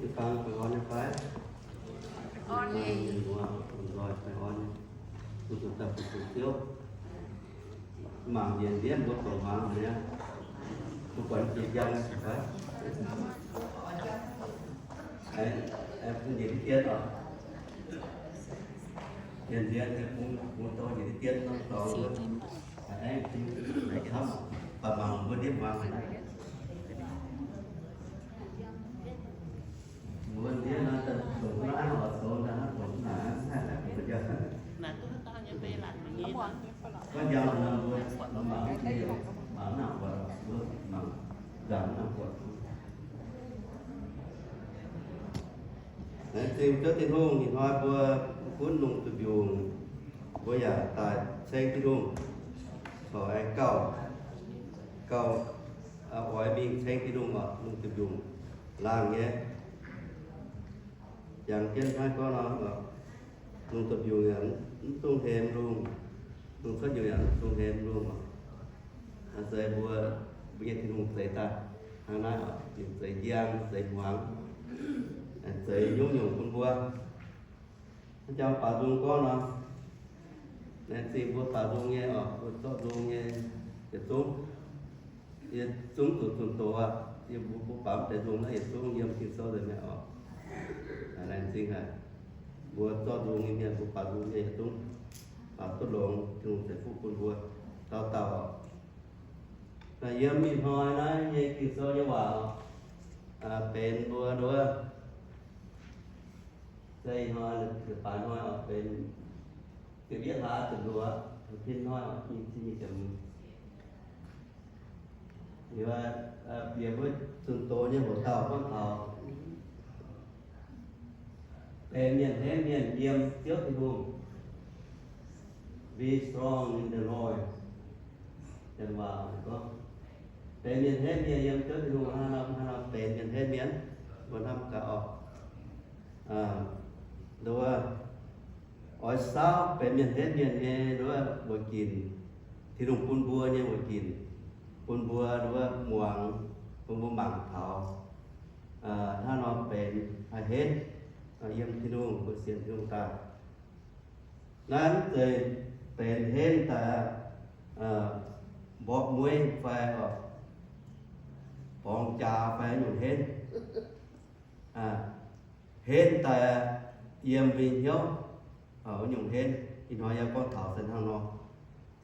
Fangx baengh orn nyei fai? Orn nyei. Mienh muoz, lomh nzoih baengh orn nyei. Mbuo zuqc daaih fu-sux Ziouv. Mangc njiec ndiev mbuo dorngc hmuangx nyei. Mbuo buatc jiex njang fai? Aengx, aengx njiec ndiev oc. Njiec ndiev, mbuo, mbuo dorh njiec ndiev norm dorngx wuov. Aengx, aengx camv, baac mangc mbuo ndiev hmuangx haic. Mbuo ndiev naaiv daaih dongh naaiv oc, zoux daaih naaiv dongh naaiv haih naaiv mbuo jauv. Gorngv jauv nor mbuo mangc, mangc nangc buatc, mbuo mangc nzangc nangc buatc. Laengz zingh Ziouv Tin-Hungh, ih hnoi mbuo gunv lungh duih mbiungc, mbuo yaac daaih ceng Tin-Hungh, corc aengx gauh, gauh oix mingh ceng Tin-Hungh oc, lungh duih mbiungc laangh nyei. Jangx jienv hnangv gorngv nor, lungh duih mbiungc yaac mv dungx hemx lungh, lungh cuotv nyungc yaac mv dungx hemx lungh oc. Zeix mbuo, mbuo nyei Tin-Hungh zeix daaih hnangv naaiv oc, ninh zeix njang, zeix hmuangx, zeix nyungc-nyungc bun mbuo. Hnangv jangx baaux nzung gorngv nor, laengz zingh mbuo baaux nzung nyei oc, mbuo zorqv nzung nyei yietc zungv, yietc zungv zuqc zunh doz aqv. Yie mbuo, mbuo baaux mv deix nzung naaiv yietc zungv yiem Ging-Sou nzengc mi'aqv oc. Laengz zingh haic. Mbuo zorqv nzung nyei mienh, mbuo baaux nzung nyei yietc zungv, baaux duqv longx, Tin-Hungh ceix fuqv bun mbuo dauh dauh oc. Yiem ih hnoi naaiv nyei Ging-Sou nyei waac oc, benx mbuo nduov, se ih hnoi, baaix hnoi oc, benx ziepc yietv hlaax ziepc luoqc, pin hnoi oc, nyic ziepc, nyic ziepc hmz. Liuz, bieqc mbuo zunh doz nyei hoc dauh gorngv taux benx mienh henv mienh yiem Ziouv Tin-Hungh. Be strong in the Lord. Janx waac gorngv, benx mienh henv mienh yiem Ziouv Tin-Hungh. Hnangv nor, hnangv nor benx mienh henv mienh, mbuo hnamv gaax oc. Nduov, oix saauv benx mienh henv mienh nyei nduov weic ginc, Tin-Hungh bun mbuo nyei weic ginc, bun mbuo nduov muangx, bun mbuo mangc taux hnangv nor benx haih henv yiem Tin-Hungh, mbuo sienx Tin-Hungh daaih. Naaiv mv zeiz benx henv daaih mborqv mueiv fai borngz jaax fai nyungc henv. Henv daaih yiem mbuo nyei hnyouv, wuov nyungc henv. Ih hnoi yie gorngv taux se hnangv nor.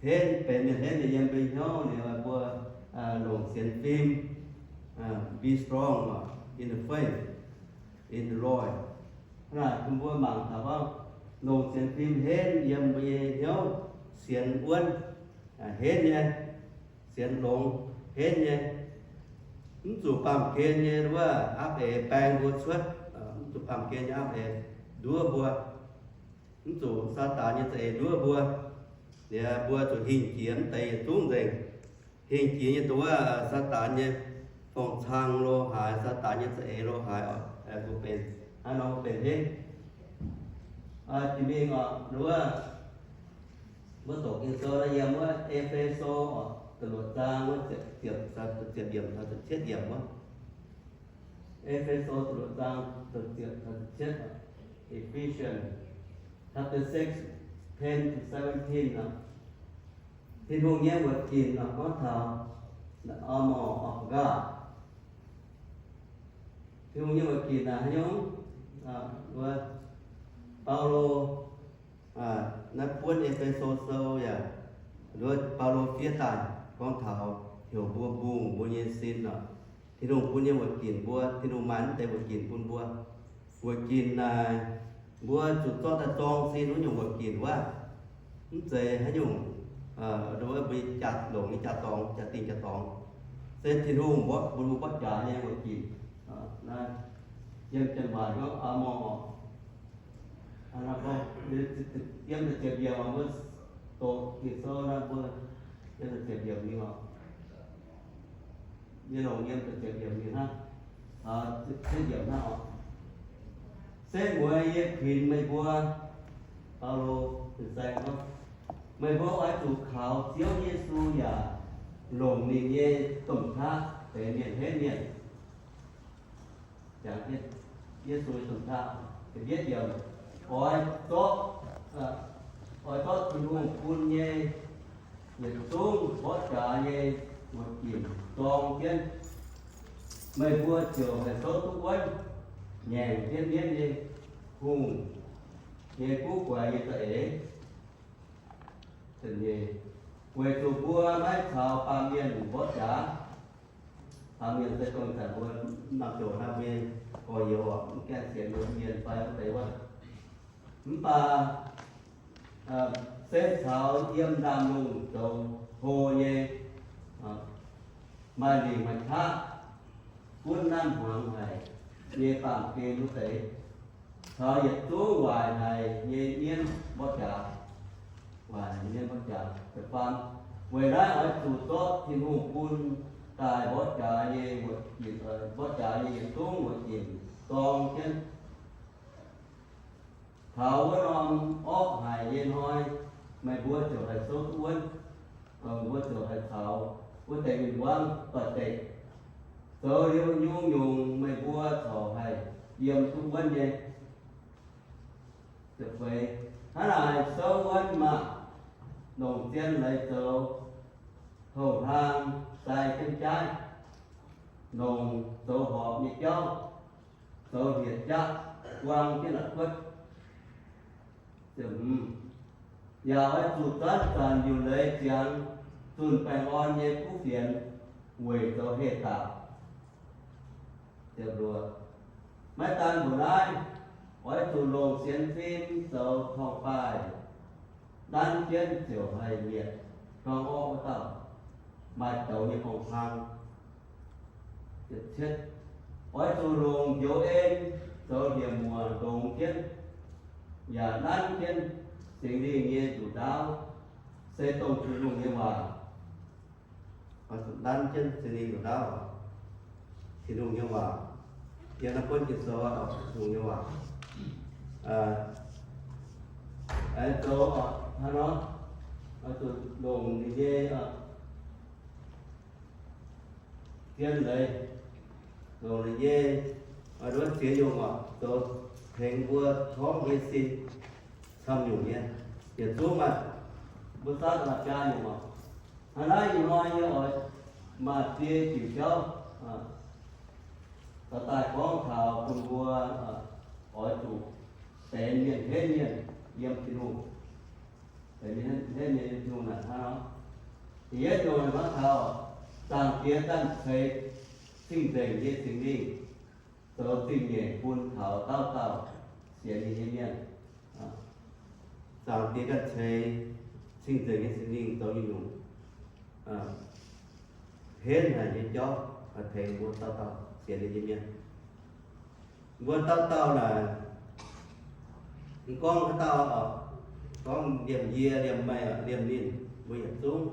Henv benx mienh henv nyei yiem mbuo nyei hnyouv, ninh mbuo longc sienx fim, be strong in the faith, in the Lord. Hnangv naaic bun mbuo mangc taux gorngv longc sienx fim henv yiem mbuo nyei hnyouv, sienx wuonv henv nyei, sienx longx henv nyei. Mv zuqc baamh gen nyei wuov aapv eix baeng mbuo cuotv, mv zuqc baamh gen nyei aapv eix nduov mbuo. Mv zuqc Saadaan nyei za'eix nduov mbuo. Liuz mbuo zuqc hingh jiex mv deix yietc zungv nzengc. Hingh jiex nyei dongh wuov Saadaan nyei fong-cang lo haaix, Saadaan nyei za'eix lo haaix oc, mbuo benx, hnangv nor mbuo benx henv. Jiex mingh oc, wuov, mbuo doqc Ging-Sou naaiv yiem wuov E^fe^so oc, da'luoqc zaang wuov ziepc, ziepc, ziepc yiemc caux ziepc cietv yiemc wuov. E^fe^so da'luoqc zaang ziepc yiemc caux ziepc cietv, Ephesians chapter six, ten to seventeen nor. Tin-Hungh nyei wuoqc ginc nor gorngv taux the armor of God. Tin-Hungh nyei wuoqc ginc naaic haaix nyungc? Wuov, Baulo naaiv buonv E^fe^so sou yaac, wuov, Baulo fiev daaih gorngv taux heuc mbuo mbungh mbuo nyei sin oc. Tin-Hungh bun nyei wuoqc ginc mbuo, Tin-Hungh maaih mv deix wuoqc ginc bun mbuo. Wuoqc ginc naaic, mbuo zuqc zorqv daaih zorng sin wuov nyungc wuoqc ginc wuov. Mv zeiz haaix nyungc, mbuo jaa longc nyei jaa-dorngx, jaa-dingh jaa-dorngx. Se Tin-Hungh mborqv, bun mbuo mborqv jaax nyei wuoqc ginc. Naaiv yiem janx-waaic gorngv armor. Yiem da'ziepc yiemc mbuo doqc Ging-Sou naaiv, mbuo yiem da'ziepc yiemc mingh oc. Yie longc yiem da'ziepc yiemc mingh hnangv, ziepc cietv yiemc hnangv oc. Se mueiz yie kuinx meih mbuo, Baulo, fin-saeng gorngv, meih mbuo oix zuqc kaux Ziouv Yesu yaac longc ninh nyei domh qaqv benx mienh henv mienh. Jangx jienv, Yesu nyei domh qaqv. Da'yietv yiemc, oix zorqv, oix zorqv Tin-Hungh bun nyei yietc zungv mborqv jaax nyei wuoqc ginc zorng jienv. Meih mbuo ziouc haih souv duqv wuonv, ngaengc jienv mienv nyei hungh nyei guv guaix nyei za'eix. Weic zuqc mbuo maiv caux baamh mienh mborqv jaax. Baamh mienh se dongh zanc mbuo naamh joux naaiv mbuo gorx-youz oc, mv gaengh sienx mbuo mienh fai wuov deix wuov. Mv baac se caux yiem ndaamv-lungh zoux hlo nyei, maaih lingc maaih qaqv, gunv nanv hmuangx haic nyei baamh gen wuov deix, caux yietc zungv waaic haic nyei mienv mborqv jaax, waaic haic nyei mienv mborqv jaax. Da'faam, weic naaiv oix zuqc zorqv Tin-Hungh bun daaih mborqv jaax nyei wuoqc ginc, mborqv jaax nyei yietc zungv wuoqc ginc zorng jienv. Taux wuov norm orqv haic nyei hnoi, meih mbuo ziouc haih souv duqv wuonv. Mbuo ziouc haih caux wuov deix mienh muangv doix-dekc, zoux liuz nyungc-nyungc meih mbuo corc haih yiem duqv wuonv nyei. Hnangv naaic souv wuonv maah! Longc zien leiz zoux, houh hlang sai jienv jaaiv, longc zoux horpc nyei jauv, zoux hlieqv-jaqv, buang jienv la'kuotv. Yaac oix zuqc zanc-zanc liuc leiz ziangx zunh baengh orn nyei kuv fienx weic zoux heh daaih. Maiv daan mbuoqc naaiv, oix zuqc longc sienx fim zoux torngv-baaih, nanv jienv ziouc haih mietc hnangv orqv wuov dauh maaih douz nyei gorngv-hlang. Oix zuqc longc njoux en zoux hieh muoc ndongx jienv, yaac nanv jienv Singx Lingh nyei nzuqc ndaauv, se dongh Tin-Hungh nyei waac. Oix zuqc nanv jienv Singx Lingh nzuqc ndaauv, Tin-Hungh nyei waac. Yiem naaiv buonv Ging-Sou, Tin-Hungh nyei waac. Zoux hnangv nor, oix zuqc longc ninh nyei zien leiz, longc ninh nyei, oix nduov ziex nyungc oc, zoux tengx mbuo torngv mbuo nyei sin camv nyungc nyei. Yietc zungv maaih mbuo saatv maaih biaa nyungc oc. Hnangv naaiv ih hnoi yie oix maaih biei diuc jauv caux daaih gorngv taux bun mbuo oix zuqc benx mienh henv mienh yiem Tin-Hungh. Benx mienh henv mienh yiem Tin-Hungh naaic hnangv nor. Da'yietv nyungc gorngv taux Zaangc Diex ganh ceix cing-nzengc nyei Singx Lingh zoux zingh nyeic bun taux dauh dauh sienx ninh nyei mienh. Zaangc Diex ganh ceix cing-nzengc nyei Singx Lingh zoux nyungc-nyungc henv haic nyei jauv tengx mbuo dauh dauh sienx ninh nyei mienh. Mbuo dauh dauh naaic, mv gorngv haaix dauh, gorngv liemh yie, liemh meih, liemh ninh, mbuo yietc zungv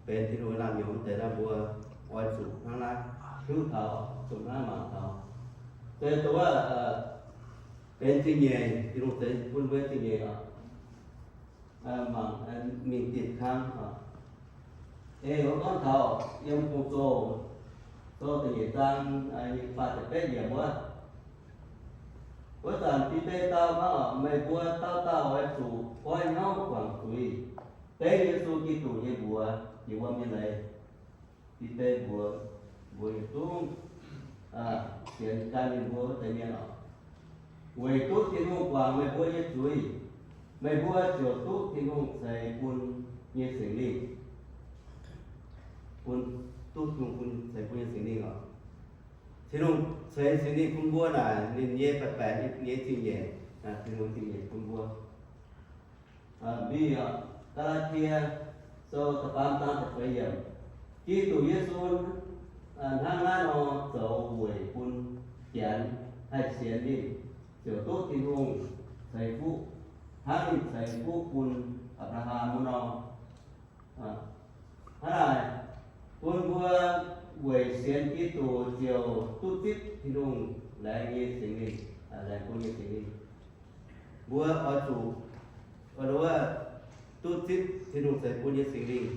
benx Tin-Hungh nyei naamh nyouz deix nor, mbuo oix zuqc hnangv naaiv hiuv taux, zuqc hnangv naaiv mangc taux. Se dongh wuov benx zingh nyeic, Tin-Hungh ceix bun mbuo zingh nyeic oc. Mangc mingh dieh kang oc. Ei, wuov gorngv taux yiem Gong-Zoh, Zoh da'nyeic zaang, faah ziepc betv yiemc wuov. Wuov zanc Bide dau hnangv oc, meih mbuo dauh dauh oix zuqc goiv hnyouv guangc zuiz, dengv Yesu Giduc nyei mbuox jiex wuom nyei leiz. Bide mbuox, mbuox yietc zungv sienx gan ninh mbuo wuov deix mienh oc, weic duqv Tin-Hungh guangc meih mbuo nyei zuiz, meih mbuo ziouc duqv Tin-Hungh ceix bun nyei Singx Lingh. Bun, duqv Tin-Hungh bun, ceix bun nyei Singx Lingh oc. Tin-Hungh ceix Singx Lingh bun mbuo naaic, ninh nyei baeqc baeqc nyei zingh nyeic, Tin-Hungh zingh nyeic bun mbuo. Mbiv, Gaa^laa^tie Sou da'faam zaang da'feix yiemc. Giduc Yesu hnangv naaiv nor zoux weic bun Janx haih sienx ninh, ziouc duqv Tin-Hungh ceix fuqv, hnangv ninh ceix fuqv bun Apc^laa^ham wuov nor. Hnangv naaic, bun mbuo weic sienx Giduc ziouc duqv zipv Tin-Hungh laengz nyei Singx Lingh, laengz bun nyei Singx Lingh. Mbuo oix zuqc, wuov, duqv zipv Tin-Hungh ceix bun nyei Singx Lingh,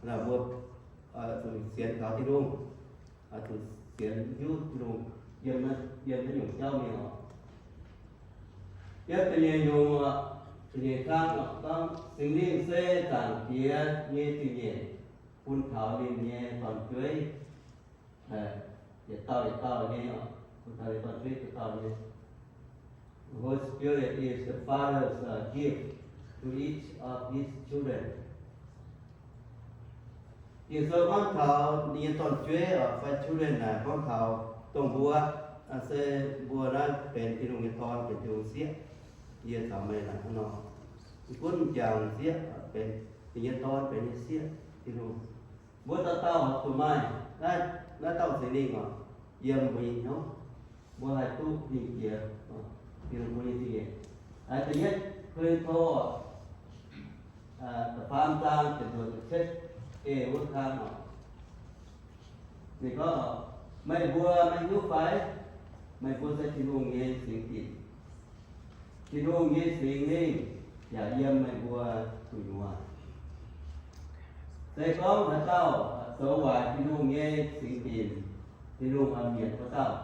mbuo zuqc sienx kaux Tin-Hungh, zuqc sienx hiuv Tin-Hungh yiem, yiem naaiv nyungc jauv mingh oc. Yietv da'nyeic nyungc, da'nyeic kang gorngv, Singx Lingh se Zaangc Diex nyei zingh nyeic bun taux ninh nyei dorn-jueiv. Yietc dauh yietc dauh nyei, bun taux ninh dorn-jueiv yietc dauh nyei. The Holy Spirit is the father's, uh, gift to each of his children. Ging-Sou gorngv taux ninh nyei dorn-jueiv fai children naaic gorngv taux dongh mbuo, se mbuo naaiv benx Tin-Hungh nyei dorn, benx Tin-Hungh sieqv. Yie caux meih naaic hnangv nor, mv gunv m'jangc sieqv benx ninh nyei dorn, benx nyei sieqv Tin-Hungh. Mbuo dauh dauh zuqc maaih naaiv, naaiv dauh Singx Lingh oc, yiem mbuo nyei hnyouv. Mbuo haih duqv ninh jiex, Tin-Hungh bun nyei zingh nyeic. Da'yietv Ko^lin^to da'faam zaang ziepc nzuonx ziepc cietv eix wuov kang oc. Ninh gorngv, meih mbuo maiv hiuv fai? Meih mbuo se Tin-Hungh nyei singx dinc. Tin-Hungh nyei Singx Lingh yaac yiem meih mbuo gu'nyuoz. Se gorngv haaix dauh zoux waaic Tin-Hungh nyei singx dinc, Tin-Hungh oix mietc wuov dauh.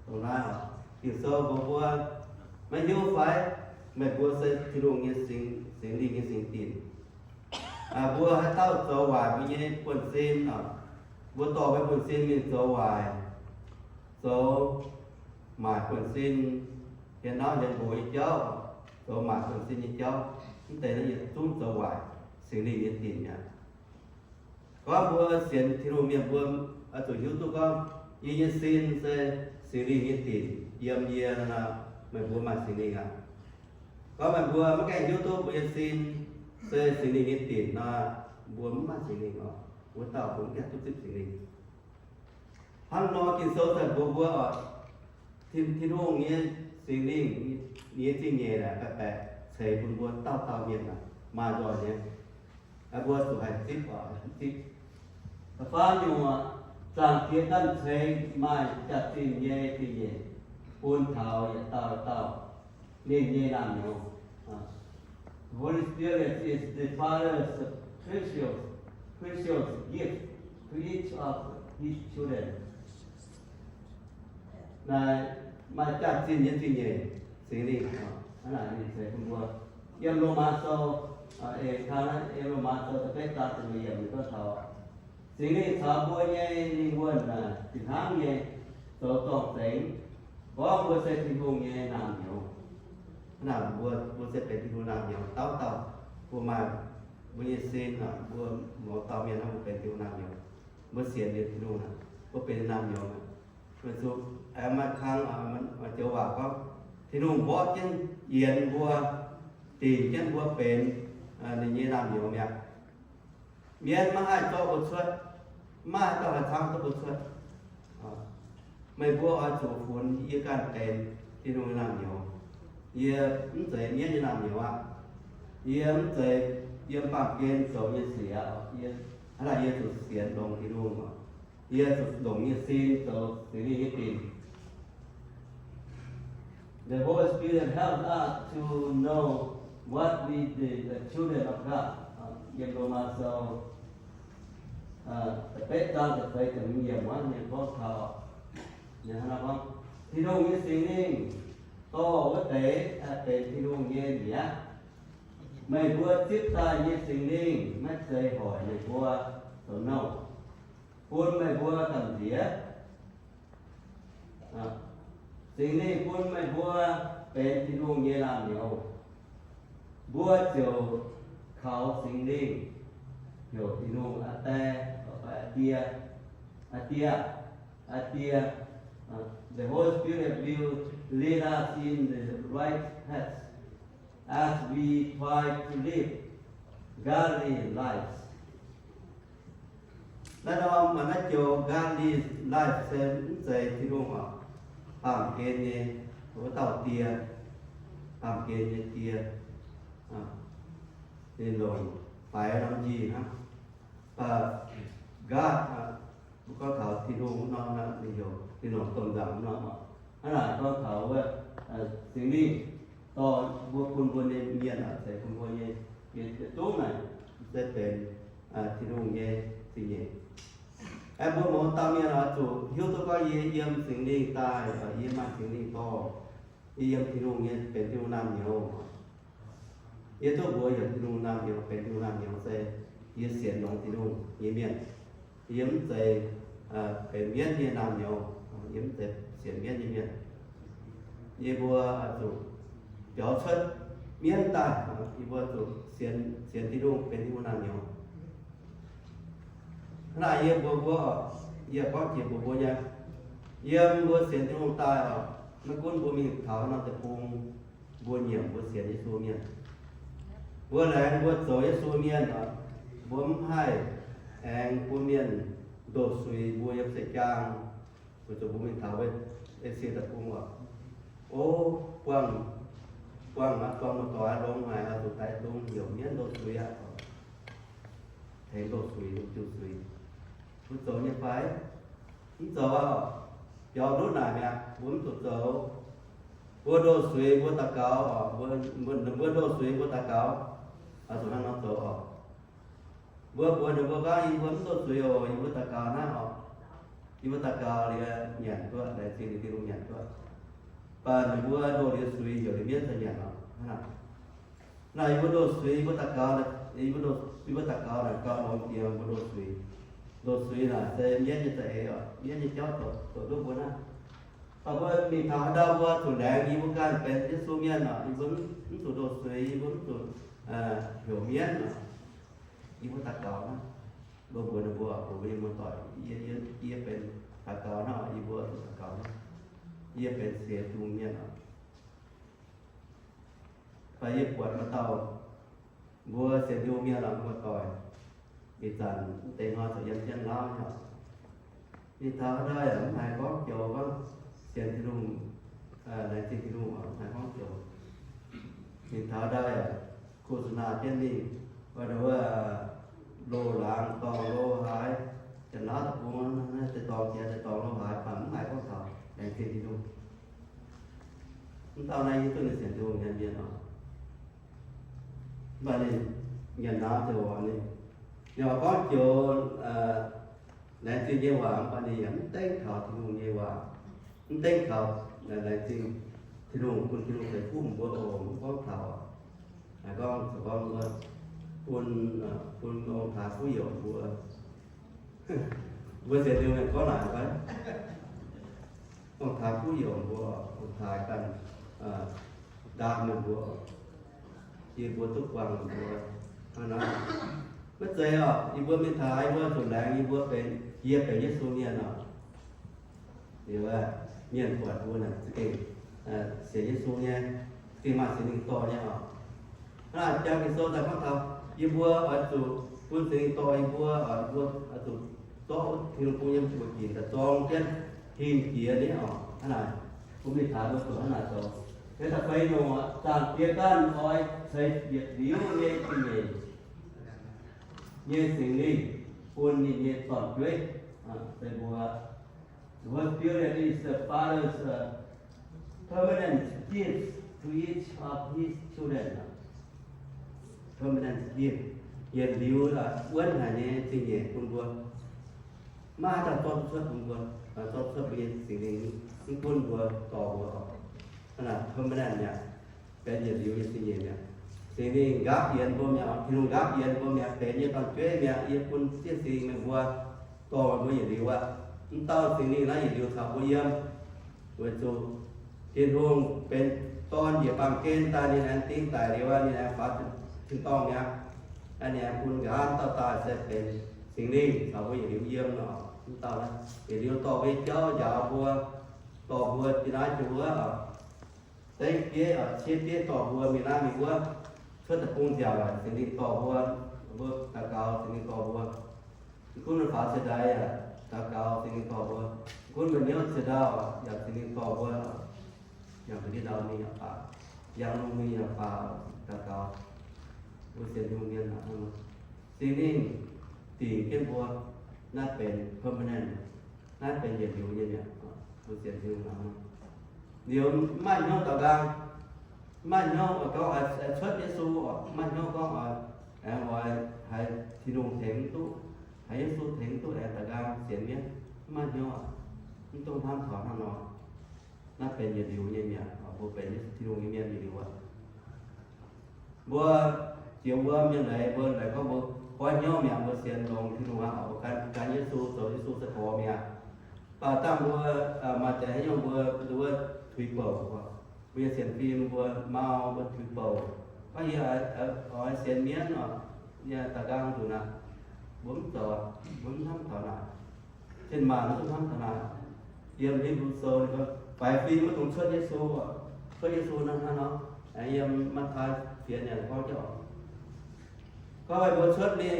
Dongh naaiv oc, Ging-Sou mbuox mbuo, maiv hiuv fai? Meih mbuo se Tin-Hungh nyei singx, Singx Lingh nyei singx dinc. Mbuo haaix dauh zoux waaic mbuo nyei buonv-sin oc, mbuo dorh mbuo nyei buonv-sin mingh zoux waaic, zoux maaic buonv-sin, hietc nauv hietc nqox nyei jauv, zoux maaic buonv-sin nyei jauv, mv deix naaiv yietc zungv zoux waaic Singx Lingh nyei dinc mi'aqv. Gorngv mbuo sienx Tin-Hungh mienh mbuo oix zuqc hiuv duqv gorngv, yie nyei sin se Singx Lingh nyei dinc yiem yie nor, meih mbuo maaih Singx Lingh aqv. Gorngv meih mbuo maiv gaengh hiuv duqv mbuo nyei sin se Singx Lingh nyei dinc nor, mbuo mv maaih Singx Lingh oc. Wuov dauh mbuo mv gaengh duqv zipv Singx Lingh. Hnangv nor Ging-Sou daaih mbuox mbuo oc, Tin, Tin-Hungh nyei Singx Lingh, ninh nyei zingh nyeic naaic baeqc baeqc ceix bun mbuo dauh dauh mienh aqv, maaih nzoih nyei. Mbuo zuqc haih zipv oc, haih zipv. Da'faam nyungc oc, Zaangc Diex ganh ceix maaih jaax-zinh nyei zingh nyeic bun taux yietc dauh dauh ninh nyei naamh nyouz. The Holy Spirit is the Father's precious, precious gift to each of his children. Naaiv maaih jaax-zinh nyei zingh nyeic, Singx Lingh, hnangv naaic ninh ceix bun mbuo. Yiem Lomaa Sou, eix kang naaiv, yiem Lomaa Sou da'betv zaang ziepc luoqc yiemc ninh gorngv taux, Singx Lingh caux mbuo nyei lingh wuonh fih hnangv nyei zoux zorng-zengx, gorngv mbuo se Tin-Hungh nyei naamh nyouz. Hnangv naaic mbuo, mbuo se benx Tin-Hungh naamh nyouz dauh dauh. Mbuo maaih mbuo nyei sin, mbuo mouz dauh mienh hnangv, mbuo benx Tin-Hungh naamh nyouz. Mbuo sienx liuz Tin-Hungh aqv, mbuo benx naamh nyouz aqv. Weic zuqc maaih kang, maaih joux waac gorngv, Tin-Hungh mborqv jienv yienx mbuo, dingc jienv mbuo benx ninh nyei naamh nyouz mi'aqv. Mienh maiv haih zorqv mbuo cuotv, maiv haih dauh haih cangv zorqv mbuo cuotv. Meih mbuo oix zuqc funx yie ganh benx Tin-Hungh nyei naamh nyouz. Yie mv zeiz mienv nyei naamh nyouz aqv. Yie mv zeiz yiem baamh gen zoux nyei sic aqv. Yie, hnangv naaic yie zuqc sienx longx Tin-Hungh oc. Yie zuqc longc nyei sin zoux Singx Lingh nyei dinc. The Holy Spirit helps us to know what we the, the children of God. Yiem Lomaa Sou da'betv zaang da'feix ziepc hmz yiemc wuov ninh gorngv taux, ninh hnangv naaiv gorngv, Tin-Hungh nyei Singx Lingh dorh wuov deix benx Tin-Hungh nyei mi'aqv. Meih mbuo zipv daaih nyei Singx Lingh maiv zeiz hoic meih mbuo zoux nouh, bun meih mbuo gamh nziex. Singx Lingh bun meih mbuo benx Tin-Hungh nyei naamh nyouz. Mbuo ziouc kaux Singx Lingh heuc Tin-Hungh Aa Die, Aa Die, Aa Die. The Holy Spirit will lead us in the right path as we try to live godly lives. Naaiv norm maaih naaiv joux godly life se mv zeiz Tin-Hungh oc, baamh gen nyei wuov dauh die, baamh gen nyei die, ninh longc faix norm njiec hnangv. But God, mbuo gorngv taux Tin-Hungh wuov norm, ninh heuc ninh longc domh nzaangc wuov norm oc. Hnangv naaic gorngv taux wuov Singx Lingh dorh mbuo bun mbuo nyei mienh, ceix bun mbuo nyei, yietc zungv naaic se benx Tin-Hungh nyei zingh nyeic. Aeqv, mbuo mouz dauh mienh oix zuqc hiuv duqv gorngv yie yiem Singx Lingh daaih, yie maaih Singx Lingh dorh. Yie yiem Tin-Hungh nyei, benx Tin-Hungh naamh nyouz. Yie duqv mbuox heuc Tin-Hungh naamh nyouz, benx Tin-Hungh naamh nyouz se yie sienx longx Tin-Hungh nyei mienh. Yie mv zeiz benx mienv nyei naamh nyouz, yie mv zeiz sienx mienv nyei mienh. Yie mbuo zuqc biaux cuotv mienv daaih, yie mbuo zuqc sienx, sienx Tin-Hungh, benx Tin-Hungh naamh nyouz. Hnangv naaic yie mbuox mbuo, yie gorngv jiex mbuox mbuo nyei, yiem mbuo sienx Tin-Hungh daaih oc, maiv gunv mbuo mingh taux norm deic-bung, mbuo nyiemc mbuo sienx Yesu mienh. Mbuo laengz mbuo zoux Yesu mienh oc, mbuo mv haih aengx bun mienh ndoh suiz mbuo yiem seix jaang, weic zuqc mbuo mingh taux Esie deic-bung oc. O, buangh, buangh, buangh muoz-doic longx haic, oix zuqc daix dungz heuc mienv ndoh suiz aqv. Tengx ndoh suiz, diuh suiz. Mbuo zoux nyei fai? Mv zoux aqv. Biaux ndutv naaic mi'aqv, mbuo mv zuqc zoux. Mbuo ndoh suiz mbuo daux gaux oc, mbuo, mbuo ndoh suiz mbuo daux gaux, oix zuqc hnangv nor zoux oc. Mbuo mbuox ninh mbuo gorngv, yie mbuo mv ndoh suiz oc, yie mbuo daux gaux hnangv oc. Yie mbuo daux gaux liuz nyanc duqv, laengz zingh liuz Tin-Hungh nyanc duqv. Mv baac ninh mbuo ndoh liuz suiz heuc liuz mienv zoux nyanc oc. Hnangv naaic, yie mbuo ndoh suiz, yie mbuo daux gaux, yie mbuo, yie mbuo daux gaux naaic gauh longx jiex mbuo ndoh suiz. Ndoh suiz naaic se mienv nyei za'eix oc, mienv nyei jauv zoux, zoux duqv mbuo naaiv. Mv baac mbuo mingh taux haaix ndau mbuo zuqc laengz yie mbuo ganh benx Yesu mienh oc, yie mbuo mv zuqc ndoh suiz, yie mbuo mv zuqc heuc mienv oc. Yie mbuo daux gaux naaiv, mbuo mbuox ninh mbuo, mbuox mbuo nyei muoz-doic, yie, yie, yie benx daux gaux naaiv, yie mbuo zuqc daux gaux naaiv, yie benx sienx Tin-Hungh mienh oc. Mv baac yie buatc maaih dauh mbuo sienx Tin-Hungh mienh oc, muoz-doic, ih zanc mv deix hnoi zuqc yiem jienv Laauv nyei oc. Ninh taux haaix ndau yaac mv haiz gorngv joux gorngv sienx Tin-Hungh, laengz zingh Tin-Hungh oc, mv haiz gorngv joux. Ninh taux haaix ndau yaac โฆษณา jienv mingh, wuov, wuov, loz-laangz dorngh loz-haaix, Janx-Laauv deic-bung naaiv deix dorngh jiex deix dorngh loz-haaix, mv baac mv haiz gorngv taux laengz zingh Tin-Hungh. Mv dauh naaiv yie duqv ninh sienx Tin-Hungh nyei mienh oc. Mv baac ninh nyanc nauz ziouc oix ninh, ninh oix gorngv joux laengz zingh nyei waac, mv baac ninh yaac mv dengv taux Tin-Hungh nyei waac, mv dengv taux laengz zingh Tin-Hungh, bun Tin-Hungh ceix fuqv mbuo oc, mv gorngv taux, gorngv, gorngv wuov, bun, bun ong-taaix kuv youc mbuo. Mbuo sienx Tin-Hungh mienh gorngv naaic fai? Ong-taaix kuv youc mbuo, ong-taaix ganh ndaam ninh mbuo, yie mbuo duqv buangh ninh mbuo. Hnangv naaic, maiv zeiz oc, yie mbuo mingh taux yie mbuo zuqc laengz yie mbuo benx, yie benx Yesu mienh oc. Liuz, mienh buatc mbuo naaic za'gengh sienx Yesu nyei, za'gengh maaih Singx Lingh dorh nyei oc. Hnangv naaic jangx Ging-Sou daaih gorngv taux yie mbuo oix zuqc bun Singx Lingh dorh yie mbuo, oix, mbuo oix zuqc zorqv Tin-Hungh bung nyei mbuox ginc daaih zorng jienv hingh jiex nyei oc. Hnangv naaic, bun mingh taux mbuo zuqc hnangv naaic zoux. Liuz da'feix nyungc, Zaangc Diex ganh oix ceix yietc liuz nyei zingh nyeic nyei Singx Lingh bun ninh nyei dorn-jueiv, se mbuo. The Holy Spirit is the Father's uh, permanent gift to each of his children. Permanent gift, yietc liuz wuonv haic nyei zingh nyeic bun mbuo. Maiv haaix dauh zorqv duqv cuotv bun mbuo, zorqv cuotv mbuo nyei Singx Lingh, mv gunv mbuo dorh mbuo oc. Hnangv naaic permanent mi'aqv, benx yietc liuz nyei zingh nyeic mi'aqv. Singx Lingh nqaapv yienx mbuo mi'aqv, Tin-Hungh nqaapv yienx mbuo mi'aqv, benx yie nyei dorn-jueiv mi'aqv, yie bun Ziouv Singx Lingh meih mbuo dorh mbuo yietc liuz aqv. Mv dauh Singx Lingh naaiv yietc liuz caux mbuo yiem, weic zuqc Tin-Hungh benx Dorn njiec baamh gen daaih, ninh aengx ding daic liuz aqv, ninh aengx faaux tin-dorngh mi'aqv. Ninh aengx bun nqa'haav dauh daaih se benx Singx Lingh caux mbuo yietc liuz yiem nor. Mv dauh naaiv yietc liuz dorh mbuo nyei jauv njaaux mbuo, dorh mbuo jiex naaiv jiex wuov, dengv bieiv, ciev bieiv dorh mbuo mingh naaiv mingh wuov, cuotv deic-bung nziaauc, Singx Lingh dorh mbuo, mbuo daux gaux Singx Lingh dorh mbuo. Mv gunv mbuo faaux cie-ndaix yaac daux gaux Singx Lingh dorh mbuo. Mv gunv mbuo hnyouv cie-ndau yaac Singx Lingh dorh mbuo. Yaac mbuo ndiev ndau mingh yaac baac, yangh lungh mingh yaac baac, daux gaux. Mbuo sienx Tin-Hungh mienh hnangv nor, Singx Lingh dingc jienv mbuo. Naaiv benx permanent, naaiv benx yietc liuz nyei mi'aqv. Mbuo sienx Tin-Hungh hnangv nor, liuz mv maaih hnyouv daux nqaang, mv maaih hnyouv gorngv cuotv Yesu oc, mv maaih hnyouv gorngv aengx oix haiz Tin-Hungh tengx mv duqv, haiz Yesu tengx mv duqv aengx daux nqaang sienx mienv, mv maaih hnyouv aqv. Mv dungx hnamv taux hnangv nor. Naaiv benx yietc liuz nyei mi'aqv. Mbuo benx Tin-Hungh nyei mienh liuz aqv. Mbuo jiex wuom nyei leiz, mbuo leiz gorngv mbuo goiv hnyouv mi'aqv, mbuo sienx longx Tin-Hungh aqv, mbuo gan, gan Yesu, zoux Yesu sai-gorx mi'aqv. Mv baac dangh mbuo maaih deix haaix nyungc mbuo, mbuo tuix bouc, mbuo nyei sienx fim mbuo mau, mbuo tuix bouc. Gorngv yie oix sienx mienv oc, yie da'nqaang nzunc aqv. Mbuo mv zoux, mbuo mv hnamv taux naaic. Cin-maanc mv dungx hnamv taux naaic. Yiem Hipv^lu Sou ninh gorngv, faix fim maiv dungx cuotv Yesu, cuotv Yesu naaiv hnangv nor. Yiem Matv^taai fienx yaac gorngv jauv, gorngv meih mbuo cuotv mingh,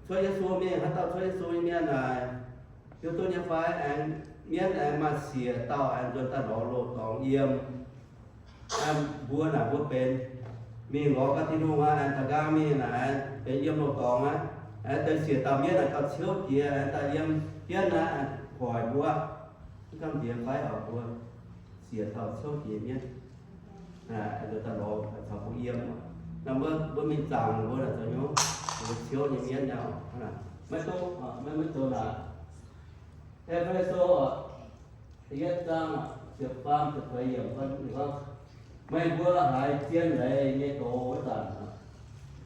cuotv Yesu mingh, haaix dauh cuotv Yesu nyei mienh naaic, hiuv duqv nyei fai? Aengx mienv aengx maaih siec dauh aengx nzuonx daaih lorz loz-dorngx yiem mbuo naaic mbuo benx. Mingh lorz ganh Tin-Hungh aqv, aengx da'nqaang mingh naaic aengx benx yiem loz-dorngx aqv. Aengx deix siec dauh mienv naaic gauh ciouv jiex aengx daaih yiem jienv naaiv aengx hoic mbuo. Mv gamh nziex fai oc, mbuo siec dauh ciouv jiex mienv, aengx daaih lorz caux mbuo yiem. Naaiv mbuo, mbuo mingh zaangc mbuo naaic zoux nyei, mbuo ciouv nyei mienv nyei oc. Maiv duqv, maiv, maiv zoux naaic. E^fe^so yietv zaang ziepc faam ziepc feix yiemc gorngv, meih mbuo haiz zien leiz nyei doz wuov zanc,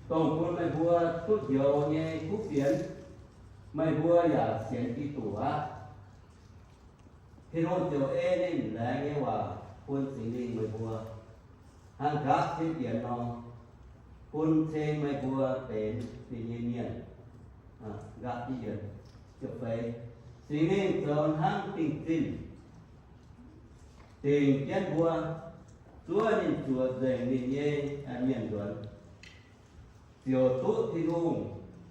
dongh bun meih mbuo duqv njoux nyei kuv fienx, meih mbuo yaac sienx Giduc aqv. Tin-Hungh ziouc ei ninh laengz nyei waac bun Singx Lingh meih mbuo, hnangv nqaapv zipv yienx nor, bun ceng meih mbuo benx ninh nyei mienh. Nqaapv zipv yienx. Ziepc feix, Singx Lingh zoux hnangv dingh zinh dingc jienv mbuo, zuov ninh zuoqc nzengc ninh nyei mienh nzuonx, ziouc duqv Tin-Hungh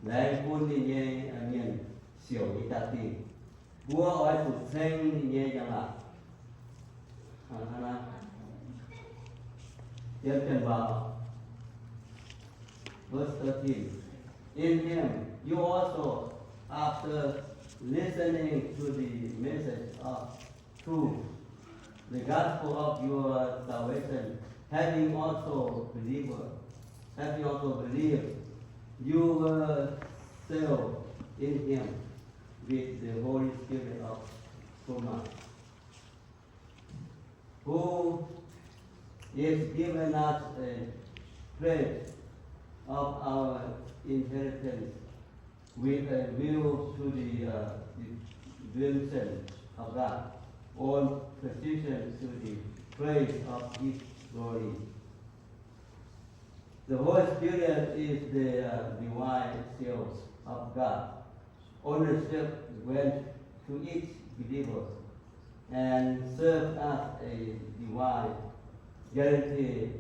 laengz bun ninh nyei mienh siouc nyei jaa-dingh. Mbuo oix zuqc ceng ninh nyei njang-laangc. Yiem Janx-waac, verse thirteen. In him you also, after listening to the message of truth, the gospel of your salvation, having also believed, having also believed, you were sealed in him with the Holy Spirit of promise, who is given as a pledge of our inheritance with a view to the, uh, redemption of God's own possession to the praise of his glory. The Holy Spirit is the, uh, divine seal of God ownership grant to each believer and serve as a divine guarantee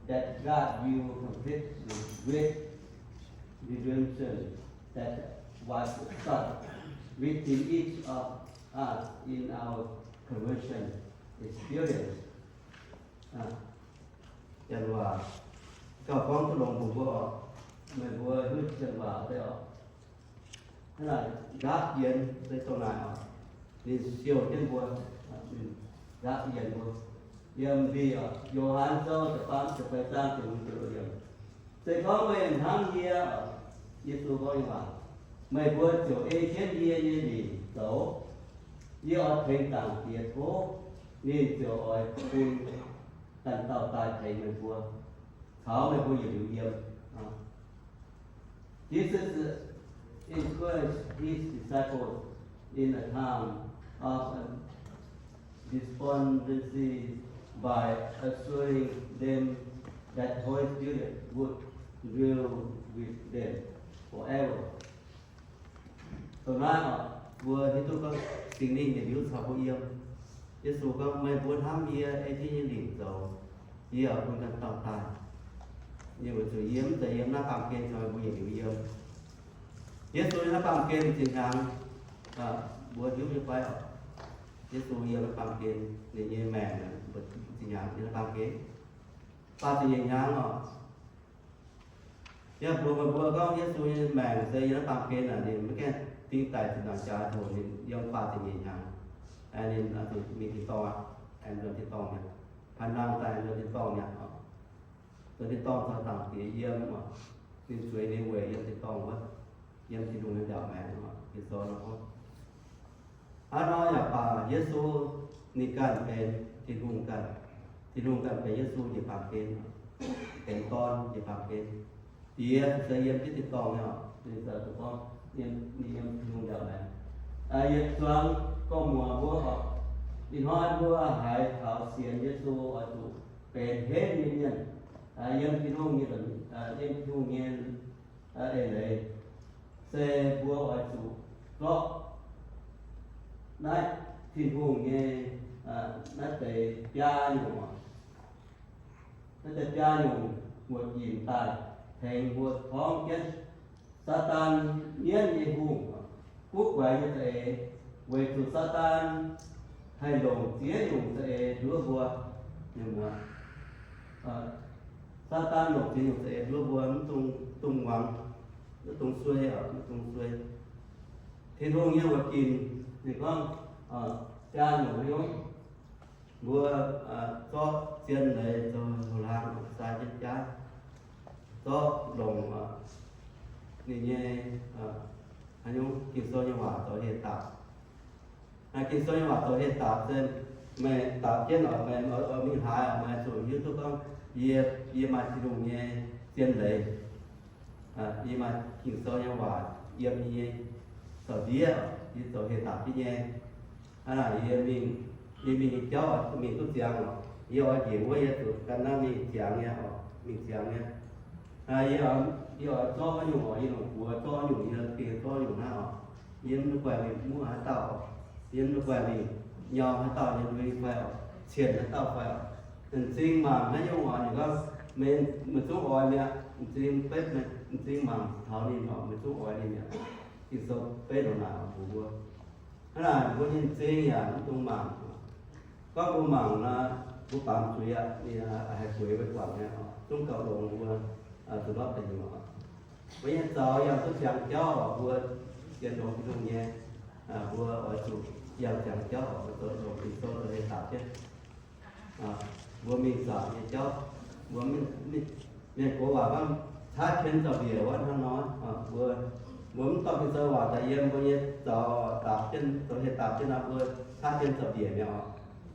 that God will complete the great redemption that was started within each of us in our conversion experience. Janx-waac gauh gorngv duqv longx bun mbuo oc. Meih mbuo hiuv janx-waac deix oc. Hnangv naaic nqaapv yienx se dongh naaic oc. Ninh siou jienv mbuo, nqaapv yienx mbuo. Yiem ndie oc, Yo^han Sou da'faam ziepc feix zaang ziepc hmz ziepc luoqc yiemc. Se gorngv meih hnamv yie oc, Yesu gorngv nyei waac, meih mbuo ziouc ei jienv yie nyei lingc zoux. Yie oix tengx Zaangc Diex tov, ninh ziouc oix bun ganh dauh daaih tengx meih mbuo, caux meih mbuo yietc liuz yiem. Jesus encouraged his disciples in a time of despondency by assuring them that Holy Spirit would dwell with them forever. Dongh naaiv oc, mbuo hiuv duqv gorngv Singx Lingh yietc liuz caux mbuo yiem. Yesu gorngv, meih mbuo hnamv yie, ei jienv yie nyei lingc zoux, yie oix bun ganh dauh daaih. Yie weic zuqc yie mv zeiz yiem naaiv baamh gen caux meih mbuo yietc liuz yiem. Yesu yiem naaiv baamh gen zinh hnyangx, mbuo hiuv nyei fai oc? Yesu yiem naaiv baamh gen, ninh nyei maengc zinh hnyangx yiem naaiv baamh gen, faah ziepc nyeic hnyangx oc. Yie mbuox meih mbuo gorngv Yesu nyei maengc se yiem naaiv baamh gen naaic, ninh maiv gaengh ding daic ziepc nzaangc jaax, ninh yiem faah ziepc nyeic hnyangx, ninh mingh tin-dorngh aqv, nzuonx tin-dorngh mi'aqv. Paaix nangh daaih nzuonx tin-dorngh mi'aqv oc. Nzuonx tin-dorngh caux Zaangc Diex yiem oc. Ninh zueiz ninh weic yiem tin-dorngh wuov, yiem Tin-Hungh nyei ndaauc maengx oc. Ging-Sou nor gorngv, hnangv nor yaac baac Yesu ninh ganh benx Tin-Hungh ganh, Tin-Hungh ganh benx Yesu njiec baamh gen, benx Dorn njiec baamh gen. Diex se yiem jienv tin-dorngh nyei oc. Ninh se gorngv ninh yiem Tin-Hungh ndau naaic. Yietc zuangx gorngv muoz mbuo oc, ih hnoi mbuo haiz taux sienx Yesu oix zuqc benx henv nyei mienh, yiem Tin-Hungh nyei, yiem Tin-Hungh nyei eix leiz, se mbuo oix zuqc zorqv naaiv Tin-Hungh nyei, naaiv deix biaa nyungc, naaiv deix biaa nyungc muoc ginc daaih tengx mbuo torngv jienv Saadaan mienv nyei hungh, guv guaix nyei za'eix, weic zuqc Saadaan haih longc ziex nyungc za'eix nduov mbuo. Saadaan longc ziex nyungc za'eix nduov mbuo mv dungx muangx, mv dungx suei, mv dungx suei. Tin-Hungh nyei muoc ginc ninh gorngv biaa nyungc nyei. Mbuo zorqv zien leiz zoux houx-hlaang sai jienv jaav, zorqv longc ninh nyei haaix nyungc Ging-Sou nyei waac zoux heh daapc. Ging-Sou nyei waac zoux heh daapc se meih daapc jienv oc, meih oix mingh haaix, meih zuqc hiuv duqv gorngv yie, yie maaih Tin-Hungh nyei zien leiz. Yie maaih Ging-Sou nyei waac yiem yie nyei zaux-ndiev, yie zoux heh daapc jienv nyei. Hnangv naaic yie mingh, yie mingh nyei jauv mingh duqv ziangx oc. Yie oix njiec wuov yie zuqc gan naaiv mingh ziangx nyei oc, mingh ziangx nyei. Yie, yie oix zorqv haaix nyungc oc, yie longc buoz zorqv nyungc, yie gengh zorqv nyungc hnangv oc. Yie mv guaih mingh muoqv haaix dauh oc, yie mv guaih mingh nyau haaix dauh nyei lui fai oc, cienh haaix dauh fai oc. M'zing mangc haaix nyungc oc, ninh gorngv, meih zungv oix mi'aqv. M'zing beiv, m'zing mangc taux ninh oc, meih zungv oix ninh mi'aqv. Ging-Sou beiv longc naaic oc mbuox mbuo. Hnangv naaic mbuo nyei m'zing yaac mv dungx mangc. Gorngv mbuo mangc nor, mbuo baamz zuiz aqv, ninh haih gueix mbuo guangc nyei oc, zungv gauh longx mbuo zuqc ndortv deic nyuoqc. Mbuo nyei zaux yangh duqv ziangx jauv oc, mbuo sienx longx Tin-Hungh nyei, mbuo oix zuqc yangh ziangx jauv oc, mbuo zoux longx Ging-Sou zoux heh daapc jienv. Mbuo mingh zaangc nyei jauv, mbuo mingh, mienh gox waac gorngv caaiv pien zaux-mbiec wuov hnangv nor. Mbuo, mbuo mv dorh Ging-Sou waac daaih yiem mbuo nyei zaux daapc jienv, zoux heh daapc jienv nor, mbuo caaiv pien zaux-mbiec mi'aqv oc.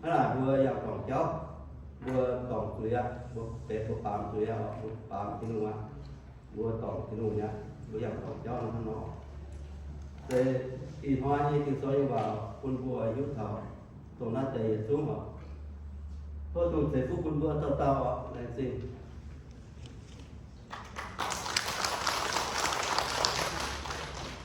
Hnangv naaic mbuo yangh dorngc jauv, mbuo dorngc zuiz aqv, mbuo benx mbuo baamz zuiz aqv, mbuo baamz Tin-Hungh aqv, mbuo dorngc Tin-Hungh mi'aqv, mbuo yangh dorngc jauv nor hnangv nor. Se ih hnoi nyei Ging-Sou nyei waac bun mbuo hiuv taux dongh naaiv deix yietc zungv oc. Tov Tin-Hungh ceix fuqv bun mbuo dauh dauh oc, laengz zingh.